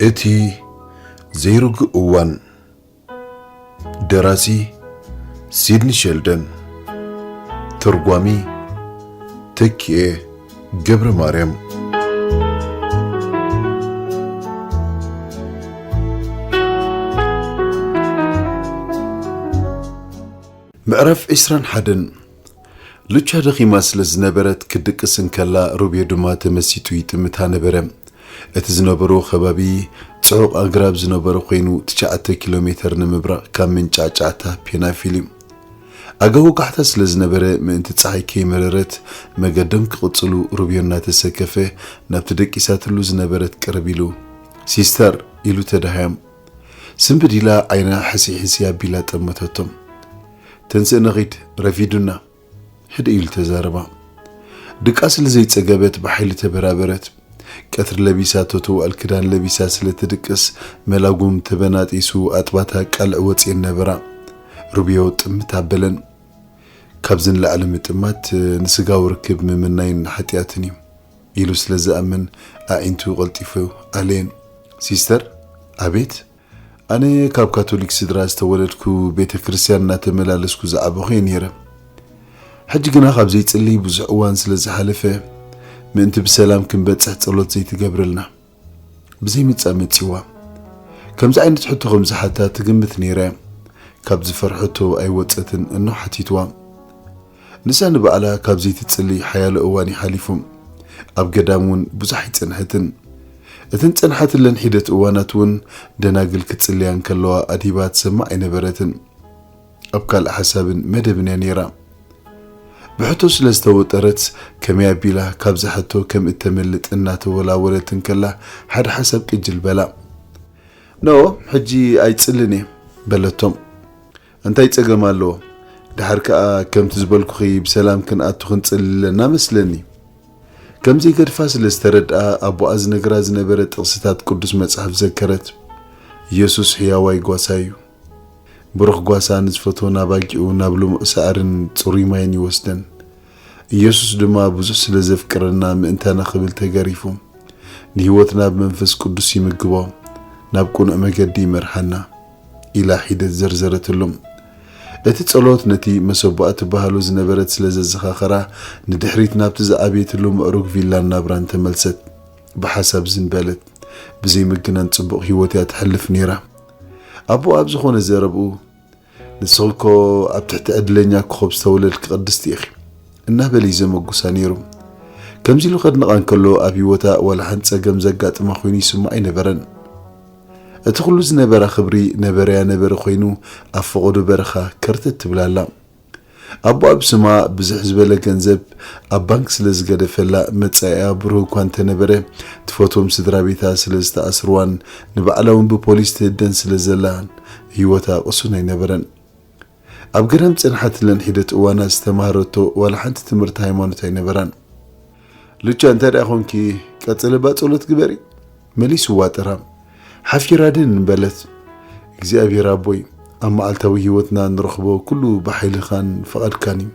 እቲ ዘይርጉእ እዋን። ደራሲ ሲድኒ ሸልደን። ተርጓሚ ተኪኤ ገብረ ማርያም። ምዕራፍ ዕስራን ሓደን። ሉቻ ደኺማ ስለ ዝነበረት፣ ክትድቅስ እንከላ፣ ሩብዮ ድማ ተመሲጡ ይጥምታ ነበረ። እቲ ዝነበሮ ከባቢ ጽዑቕ ኣግራብ ዝነበረ ኮይኑ፣ ትሽዓተ ኪሎ ሜተር ንምብራቕ ካብ መንጫዕጫዕታ ፔናፊል እዩ። ኣጋ ወጋሕታ ስለ ዝነበረ፣ ምእንቲ ጸሓይ ከይመረረት፣ መገዶም ክቕጽሉ፣ ሩብዮ እናተሰከፈ ናብቲ ደቂሳትሉ ዝነበረት ቅርብ ኢሉ፣ "ሲስተር!" ኢሉ ተዳህያም። ስንብድ ኢላ ዓይና ሕስይ ሕስይ ኣቢላ ጠመተቶም። "ተንስእ ንኺድ፣ ረፊዱና!" ህድእ ኢሉ ተዛረባ። ድቃስ ስለ ዘይጸገበት ብሓይሊ ተበራበረት። ቀትሪ ለቢሳቶ ትውዕል ክዳን ለቢሳ ስለ ትድቅስ፣ መላጉም ተበናጢሱ ኣጥባታ ቀልዕ ወጽኤን ነበራ። ሩብዮ ጥምት ኣበለን። "ካብዚ ንላዕሊ ምጥማት ንስጋዊ ርክብ ምምናይን ሓጢኣትን እዩ" ኢሉ ስለ ዝኣምን፣ ኣዒንቱ ቀልጢፉ ኣለየን። "ሲስተር!" "ኣቤት!" "ኣነ ካብ ካቶሊክ ስድራ ዝተወለድኩ፣ ቤተ ክርስቲያን እናተመላለስኩ ዝዓበኹ እየ ነይረ። ሕጂ ግና ካብ ዘይጽልይ ብዙሕ እዋን ስለ ዝሓለፈ፣ ምእንቲ ብሰላም ክንበጽሕ ጸሎት ዘይትገብርልና?" ብዘይምጻእ መጺዋ። ከምዚ ዓይነት ሕቶ ከም ዝሓታ ትግምት ነይራ እያ። ካብ ዝፈርሐቶ ኣይወጸትን እኖ ሓቲትዋ። ንሳ ንባዕላ ካብ ዘይትጽሊ ሓያሎ እዋን ይሓሊፉ። ኣብ ገዳም እውን ብዙሕ ኣይጸንሐትን። እተን ጸንሓትለን ሒደት እዋናት እውን ደናግል ክጽልያ እንከለዋ ኣድሂባ ትሰማዕ ኣይነበረትን። ኣብ ካልእ ሓሳብን መደብን እያ ነይራ። ብሕቶ ስለ ዝተወጠረት፣ ከመይ ኣቢላ ካብዛ ሕቶ ከም እተመልጥ እናተወላወለት እንከላ፣ ሓደ ሓሳብ ቅጅል በላ። "ኖ፣ ሕጂ ኣይጽልን እየ" በለቶም። "እንታይ ጸገም ኣለዎ? ደሓር ከኣ ከምቲ ዝበልኩኺ ብሰላም ክንኣቱ ክንጽሊ ኣለና መስለኒ።" ከም ዘይገድፋ ስለ ዝተረድኣ፣ ኣቦኣ ዝነግራ ዝነበረ ጥቕስታት ቅዱስ መጽሓፍ ዘከረት። "ኢየሱስ ሕያዋይ ጓሳ እዩ። ብሩኽ ጓሳ ንዝፈትወን ኣባጊዑ ናብ ልሙዕ ሳዕርን ጽሩይ ማይን ይወስደን። ኢየሱስ ድማ ብዙሕ ስለ ዘፍቅረና ምእንታና ክብል ተገሪፉ። ንህይወትና ብመንፈስ ቅዱስ ይምግቦ፣ ናብ ቅኑዕ መገዲ ይመርሓና" ኢላ ሒደት ዘርዘረትሎም። እቲ ጸሎት ነቲ መሰቦኣ ትበሃሎ ዝነበረት ስለ ዘዘኻኸራ፣ ንድሕሪት ናብቲ ዝዓበየትሉ ምዕሩግ ቪላን ናብራን ተመልሰት። ብሓሳብ ዝን በለት። ብዘይ ምግናን ጽቡቕ ህይወት እያ ትሕልፍ ነይራ። ኣቦኣ ኣብ ዝኾነ ዘረብኡ፣ "ንስኺ እኮ ኣብ ትሕቲ ዕድለኛ ኮኾብ ዝተወለድኪ ቅድስቲ ኢኺ" እናበለ እዩ ዘመጉሳ ነይሩ። ከምዚ ኢሉ ከድንቓ እንከሎ፣ ኣብ ህይወታ ዋላ ሓንቲ ጸገም ዘጋጥማ ኮይኑ ይስምዓ ኣይነበረን። እቲ ኩሉ ዝነበራ ክብሪ ነበረያ ነበረ ኮይኑ፣ ኣብ ፈቐዶ በረኻ ከርተት ትብል ኣላ። ኣቦኣ ብስማ ብዝሕ ዝበለ ገንዘብ ኣብ ባንክ ስለ ዝገደፈላ፣ መጻኢኣ ብሩህ እኳ እንተነበረ፣ ትፈትዎም ስድራ ቤታ ስለ ዝተኣስርዋን ንባዕላ እውን ብፖሊስ ትህደን ስለ ዘላን፣ ህይወታ ቅሱን ኣይነበረን። ኣብ ገዳም ጸንሓትለን ሒደት እዋና ዝተማህረቶ ዋላ ሓንቲ ትምህርቲ ሃይማኖት ኣይነበራን። "ሉቻ፣ እንታይ ደኣ ኾንኪ? ቀጽሊ እባ ጸሎት ግበሪ" መሊስዋ ጥራም። ሓፊራ ድን በለት። "እግዚኣብሔር ኣቦይ፣ ኣብ መዓልታዊ ህይወትና ንረኽቦ ኩሉ ብሓይልኻን ፍቓድካን እዩ።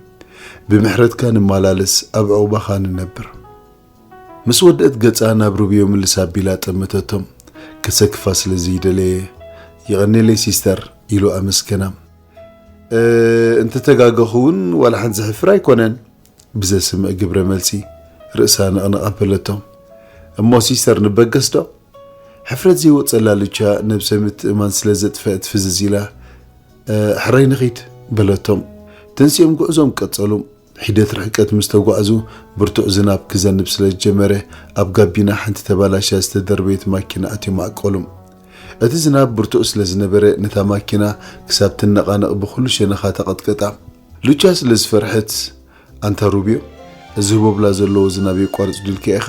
ብምሕረትካ ንመላለስ፣ ኣብ ዕቑባኻ ንነብር።" ምስ ወድአት ገጻ ናብ ሩብዮ ምልስ ኣቢላ ጠመተቶም። ክሰክፋ ስለ ዘይደለየ፣ "የቐኔለይ ሲስተር" ኢሉ ኣመስገና። "እ፣ እንተተጋገኹ እውን ዋላ ሓንቲ ዘሕፍር ኣይኮነን" ብዘስምዕ ግብረ መልሲ ርእሳ ነቕነቕ ኣበለቶ። "እሞ ሲስተር ንበገስ ዶ?" ሕፍረት ዘይወጸላ ሉቻ ነብሰ ምትእማን ስለ ዘጥፈአት ፍዝዝ ኢላ፣ "እ፣ ሕራይ ንኺድ" በለቶም። ተንሲኦም ጉዕዞም ቀጸሉ። ሒደት ርሕቀት ምስ ተጓዕዙ፣ ብርቱዕ ዝናብ ክዘንብ ስለ ዝጀመረ፣ ኣብ ጋቢና ሓንቲ ተባላሽያ ዝተደርበየት ማኪና ኣትዮም ኣዕቀሉ። እቲ ዝናብ ብርቱዕ ስለ ዝነበረ፣ ነታ ማኪና ክሳብ ትነቓነቕ ብኹሉ ሸነኻ ተቐጥቀጣ። ሉቻ ስለ ዝፈርሐት፣ "ኣንታ ሩብዮ፣ እዚ ህቦብላ ዘለዎ ዝናብ የቋርጽ ድልካ ኢኻ?"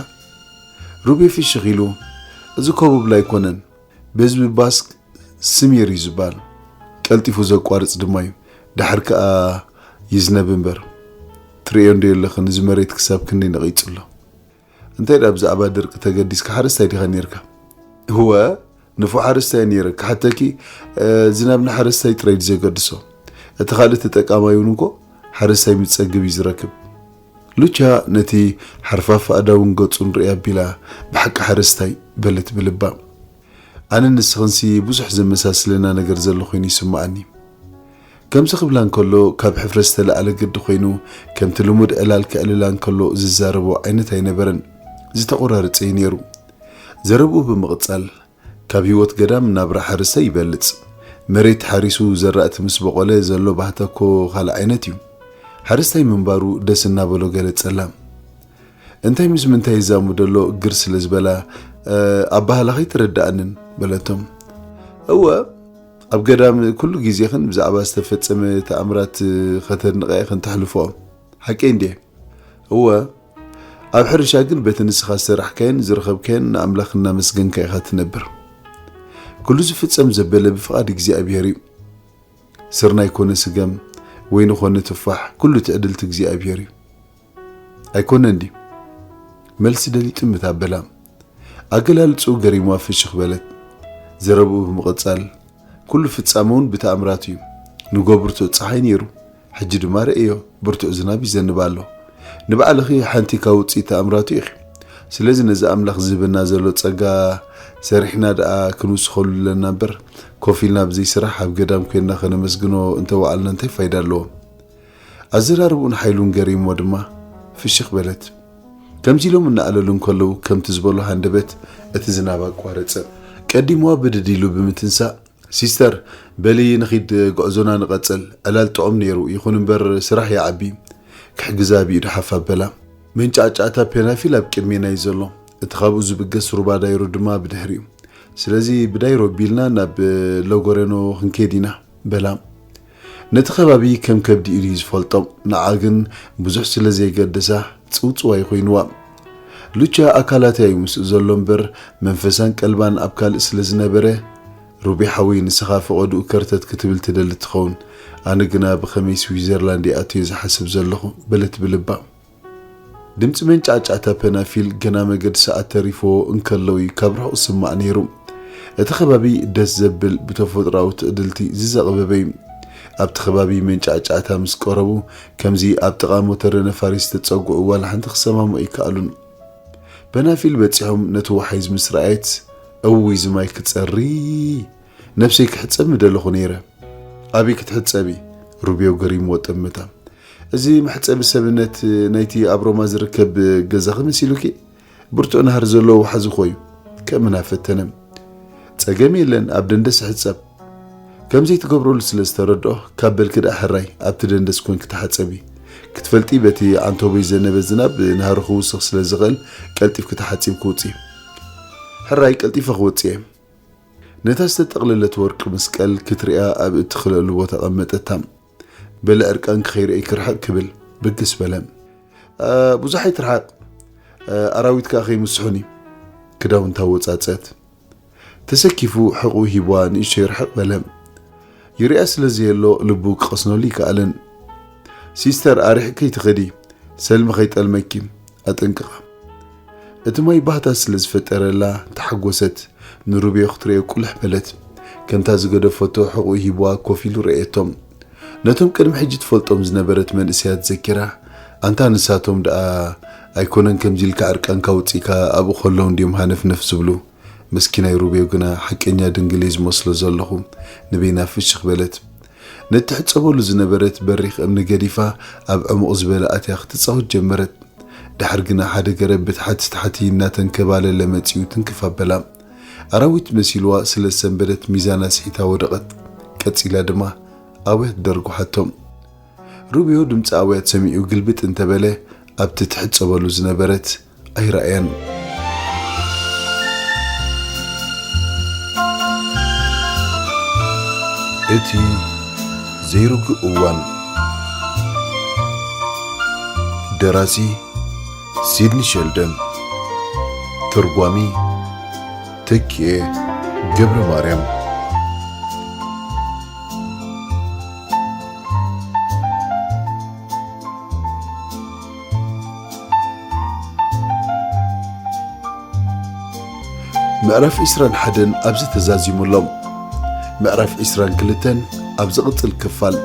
ሩብዮ ፍሽኽ ኢሉ፣ "እዚ እኮ ህቦብላ ኣይኮነን፣ በዚ ብባስክ ስሚር እዩ ዝበሃል። ቀልጢፉ ዘቋርጽ ድማ እዩ። ደሓር ከኣ ይዝነብ እምበር። ትርእዮ እንዶ የለኽን፣ እዚ መሬት ክሳብ ክንደይ ነቒጹ ኣሎ። እንታይ ደኣ ብዛዕባ ድርቂ ተገዲስካ ሓረስታይ ዲኻ ኔርካ?" "እወ፣ ንፉዕ ሓረስታይ እየ ኔረ። ክሓተኪ፣ እ፣ ዝናብ ንሓረስታይ ጥራይ ድዩ ዘገድሶ? እቲ ካልእ ተጠቃማይ እውን እኮ ሓረስታይ ምስ ጸግብ እዩ ዝረክብ።" ሉቻ ነቲ ሓርፋፍ ኣእዳውን ገጹን ርእያ ኣቢላ፣ "ብሓቂ ሓረስታይ?" በለት ብልባ። ኣነን ንስኽንሲ ብዙሕ ዘመሳስለና ነገር ዘሎ ኮይኑ ይስምዓኒ። ከምዚ ክብላ እንከሎ ካብ ሕፍረት ዝተለዓለ ግዲ ኮይኑ፣ ከምቲ ልሙድ ዕላል ከዕልላ እንከሎ ዝዛረቦ ዓይነት ኣይነበረን። ዝተቖራረጸ እዩ ነይሩ። ዘረብኡ ብምቕጻል፣ ካብ ህይወት ገዳም ናብራ ሓረስታይ ይበልጽ። መሬት ሓሪሱ ዘራእቲ ምስ በቖለ ዘሎ ባህታ እኮ ካልእ ዓይነት እዩ። ሓረስታይ ምንባሩ ደስ እናበሎ ገለጸላ። እንታይ ምስ ምንታይ ይዛሙ ደሎ ግር ስለ ዝበላ፣ "እ፣ ኣባህላኺ ትረድኣንን?" በለቶም። "እወ፣ ኣብ ገዳም ኩሉ ግዜኽን ብዛዕባ ዝተፈጸመ ተኣምራት ከተድንቐ ኢኽን ተሕልፍኦ። ሓቀይ እንድየ?" "እወ፣ ኣብ ሕርሻ ግን በቲ ንስኻ ዝሰራሕካዮን ዝረኸብካዮን ንኣምላኽ እናመስገንካ ኢኻ ትነብር። ኩሉ ዝፍጸም ዘበለ ብፍቓድ እግዚኣብሔር እዩ። ስርናይ ኮነ ስገም፣ ወይኒ ኮነ ትፋሕ፣ ኩሉ ትዕድልቲ እግዚኣብሔር እዩ። ኣይኮነን ድዩ?" መልሲ ደሊጡ ምት ኣበላ። ኣገላልጽኡ ገሪምዋ ፍሽኽ በለት። ዘረብኡ ብምቕጻል፣ "ኩሉ ፍጻመ እውን ብተኣምራት እዩ። ንጎ ብርቱዕ ጸሓይ ነይሩ፣ ሕጂ ድማ ርእዮ፣ ብርቱዕ ዝናብ ይዘንብ ኣሎ። ንባዕልኺ ሓንቲ ካብ ውጽኢት ተኣምራቱ ኢኺ። ስለዚ ነዚ ኣምላኽ ዝህበና ዘሎ ጸጋ ሰሪሕና ደኣ ክንውስኸሉ ኣለና እምበር፣ ኮፍ ኢልና ብዘይ ስራሕ ኣብ ገዳም ኮይንና ከነመስግኖ እንተወዓልና እንታይ ፋይዳ ኣለዎ?" ኣዘራርብኡን ሓይሉን ገሪምዎ ድማ ፍሽኽ በለት። ከምዚ ኢሎም እናኣለሉ እንከለዉ፣ ከምቲ ዝበሎ ሃንደበት እቲ ዝናብ ኣቋረጸ። ቀዲምዋ ብድድ ኢሉ ብምትንሳእ፣ "ሲስተር፣ በሊ ንኺድ፣ ጉዕዞና ንቐጽል። ዕላል ጥዑም ነይሩ፣ ይኹን እምበር ስራሕ ይዓቢ። ክሕግዛ ብኢዱ ሓፍ ኣበላ። መንጫዕጫዕታ ፔናፊል ኣብ ቅድሜና እዩ ዘሎ። እቲ ካብኡ ዝብገስ ሩባ ዳይሮ ድማ ብድሕሪኡ። ስለዚ ብዳይሮ ቢልና ናብ ሎጎሬኖ ክንከይድ ኢና" በላ። ነቲ ከባቢ ከም ከብዲ ኢዱ እዩ ዝፈልጦ። ንዓ ግን ብዙሕ ስለ ዘይገደሳ ጽውጽዋይ ኮይንዋ። ሉቻ ኣካላታ እዩ ምስኡ ዘሎ እምበር መንፈሳን ቀልባን ኣብ ካልእ ስለ ዝነበረ፣ "ሩቢ ሓወይ፣ ንስኻ ፈቐድኡ ከርተት ክትብል ትደሊ ትኸውን፣ ኣነ ግና ብኸመይ ስዊዘርላንድ ይኣቱ እየ ዝሓስብ ዘለኹ" በለት ብልባ። ድምጺ መንጫዕጫዕታ ፐናፊል ገና መገዲ ሰዓት ተሪፍዎ እንከሎ እዩ ካብ ርሑቕ ዝስማዕ ነይሩ። እቲ ከባቢ ደስ ዘብል ብተፈጥሮኣዊ ትዕድልቲ ዝዘቐበበ እዩ። ኣብቲ ከባቢ መንጫዕጫዕታ ምስ ቀረቡ፣ ከምዚ ኣብ ጥቓ ሞተረ ነፋሪት ዝተጸግዑ ዋላ ሓንቲ ክሰማምዑ ኣይከኣሉን። ፐናፊል በጺሖም ነቲ ወሓይዝ ምስ ረኣየት፣ "እውይ፣ እዚ ማይ ክጸሪ! ነብሰይ ክሕጸብ ምደለኹ ነይረ!" "ኣበይ ክትሕጸቢ?" ሩቤው ገሪምዎ ጠመታ። "እዚ መሕጸቢ ሰብነት ናይቲ ኣብ ሮማ ዝርከብ ገዛኺ መሲሉኪ? ብርቱዕ ናህሪ ዘለዎ ወሓዚ እኮ እዩ።" ከእምና ፈተነ። "ጸገም የለን፣ ኣብ ደንደስ እሕጸብ። ከም ዘይትገብረሉ ስለ ዝተረድኦ፣ ካብ በልኪ ደኣ ሕራይ ኣብቲ ደንደስ ኮንኪ ተሓጸቢ። ክትፈልጢ በቲ ዓንቶቦይ ዘነበ ዝናብ ናህሪ ክውስኽ ስለ ዝኽእል ቀልጢፍኪ ተሓጺብኪ ውጺ።" "ሕራይ ቀልጢፈ ክወጽእ እየ።" ነታ ዝተጠቕለለት ወርቂ መስቀል ክትሪኣ ኣብ እትኽእለሉ ቦታ ቀመጠታ። "በሊ ዕርቃንኪ ከይርእየኪ ርሕቕ ክብል ብግስ በለ። እ፣ ብዙሕ ኣይትርሓቕ፣ እ፣ ኣራዊት ከኣ ከይምስሑኒ።" ክዳውንታ ወጻጸት። ተሰኪፉ ሕቑ ሂብዋ ንእሽቶ ይርሕቕ በለ። ይሪኣ ስለ ዘየሎ ልቡ ክቐስነሉ ይከኣልን። "ሲስተር፣ ኣሪሕኪ ከይትኸዲ፣ ሰልሚ ከይጠልመኪ ኣጠንቅቓ።" እቲ ማይ ባህታ ስለ ዝፈጠረላ ተሓጎሰት። ንሩቤዮ ክትርእዮ ቁልሕ በለት። ከምታ ዝገደፈቶ ሕቑኡ ሂብዋ ኮፍ ኢሉ ረእየቶም። ነቶም ቅድሚ ሕጂ ትፈልጦም ዝነበረት መንእሰያት ዘኪራ፣ "ኣንታ ንሳቶም ደኣ ኣይኮነን ከምዚ ኢልካ ዕርቃንካ ውጺእካ ኣብኡ ከለዉ እንድዮም ሃነፍነፍ ዝብሉ?" መስኪናይ ሩቤዮ ግና ሓቀኛ ድንግል እየ ዝመስሎ ዘለኹ። ንበይና ፍሽኽ በለት። ነቲ ትሕጸበሉ ዝነበረት በሪኽ እምኒ ገዲፋ ኣብ ዕሙቕ ዝበለ ኣትያ ክትጻወት ጀመረት። ድሓር ግና ሓደ ገረብ ብታሕቲ ታሕቲ እናተንከባለለ መጺኡ ትንክፍ ኣበላ። ኣራዊት መሲልዋ ስለ ዝሰንበደት ሚዛና ስሒታ ወደቐት። ቀጺላ ድማ ኣውያት ደርጉሓቶ። ሩብዮ ድምጺ ኣውያት ሰሚዑ ግልብጥ እንተበለ ኣብቲ ትሕጸበሉ ዝነበረት ኣይረኣያን። እቲ ዘይርጉእ እዋን። ደራሲ ሲድኒ ሸልደን። ተርጓሚ ተኪኤ ገብረ ማርያም። ምዕራፍ ዕስራን ሓደን ኣብዚ ተዛዚሙ ኣሎ። ምዕራፍ ዕስራን ክልተን ኣብ ዝቕጽል ክፋል።